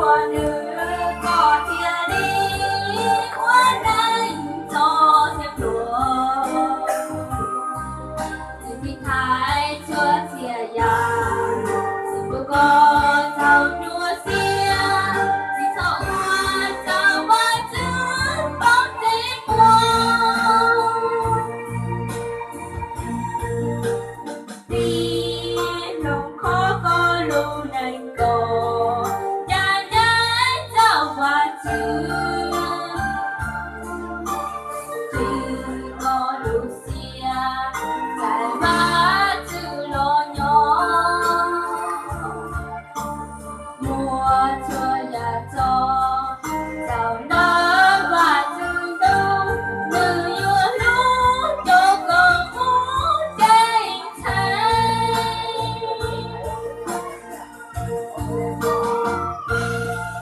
Nws koj thiaj li ua neej txom thiab pluag. Txwv tib thaiv tshuaj txhia yam, txwv npuab koj txaus nyuaj siab, tsis txhob ua rau Vajtswv poob ntsej muag. Tib hloov kho koj lub neej kom ncaj ncees rau Vajtswv. Qhib koj lub siab, txais Vajtswv los nyob. Muaj txhua